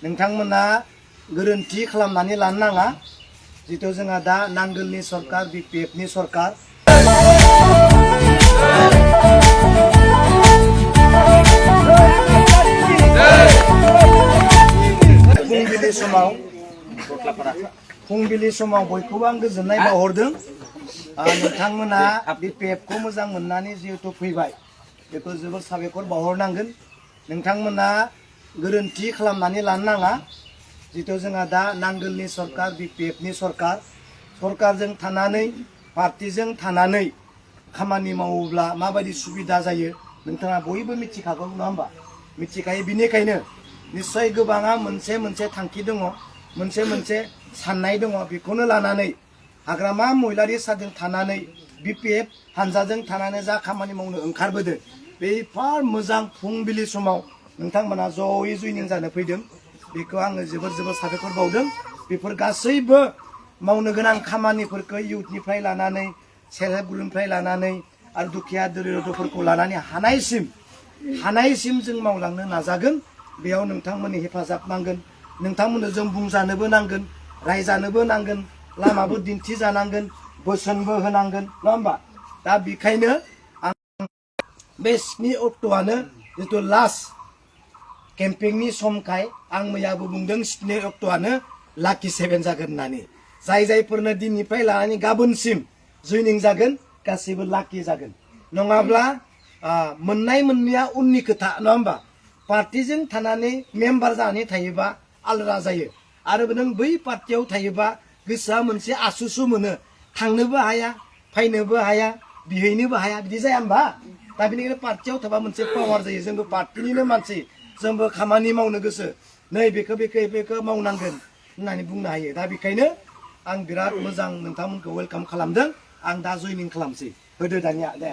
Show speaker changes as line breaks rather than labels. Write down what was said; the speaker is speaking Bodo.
नोंथांमोना गोरोन्थि खालामनानै लानो नाङा जितु जोंहा दा नांगोलनि सरकार बिपिएफनि सरकार फुंबिलि समाव बयखौबो आं गोजोननाय बावहरदों नोंथांमोना बिपिएफखौ मोजां मोननानै जिहेतु फैबाय बेखौ जोबोर साबायखर बावहरनांगोन नोंथांमोना गोरोन्थि खालामनानै लानो नाङा जितु जोंहा दा नांगोलनि सरकार बिपिएफनि सरकार सरकारजों थानानै पार्टिजों थानानै खामानि मावोब्ला माबायदि सुबिदा जायो नोंथाङा बयबो मिथिखागौ नङा होमबा मिथिखायो बिनिखायनो निश्चय गोबाङा मोनसे मोनसे थांखि दङ मोनसे साननाय दङ बेखौनो लानानै हाग्रामा महिलारि सादों थानानै बिपिएफ हानजाजों थानानै जा खामानि मावनो ओंखारबोदों बेफोर मोजां फुंबिलि समाव नोंथांमोना जयै जयनिं जानो फैदों बेखौ आङो जोबोर साबायखर बावदों बेफोर गासैबो मावनो गोनां खामानिफोरखौ इयुथनिफ्राय लानानै सेल्फ हेल्प ग्रुपनिफ्राय लानानै आरो दुखिया दरिद्रफोरखौ लानानै हानायसिम जों मावलांनो नाजागोन बेयाव नोंथांमोननि हेफाजाब नांगोन नोंथांमोननो जों बुंजानोबो नांगोन रायजानोबो नांगोन लामाबो दिन्थिजानांगोन बोसोनबो होनांगोन नङा होमबा दा बेखायनो आं बे 7 अक्ट'आनो जितु लास्ट केम्पिंनि समखाय आं मैयाबो बुंदों 7 अक्ट'आनो लाकि 7 जागोन होननानै जायफोरनो दिननिफ्राय लानानै गाबोनसिम जयनिं जागोन गासैबो लाकि जागोन नङाब्ला मोननाय मोनैया उननि खोथा नङा होमबा पार्टिजों थानानै मेम्बार जानानै थायोबा आलादा जायो आरो नों बै पार्टियाव थायोबा गोसोआ मोनसे आसुसु मोनो थांनोबो हाया फैनोबो हाया बिहैनोबो हाया बिदि जाया होमबा दा बेनिखायनो पार्टियाव थाबा मोनसे पावार जायो जोंबो पार्टिनिनो मानसि जोंबो खामानि मावनो गोसो नै बेखौ मावनांगोन होननानै बुंनो हायो दा बेखायनो आं बिराद मोजां नोंथांमोनखौ वेलकाम खालामदों आं दा जयनिं खालामसै होदो दानिया दे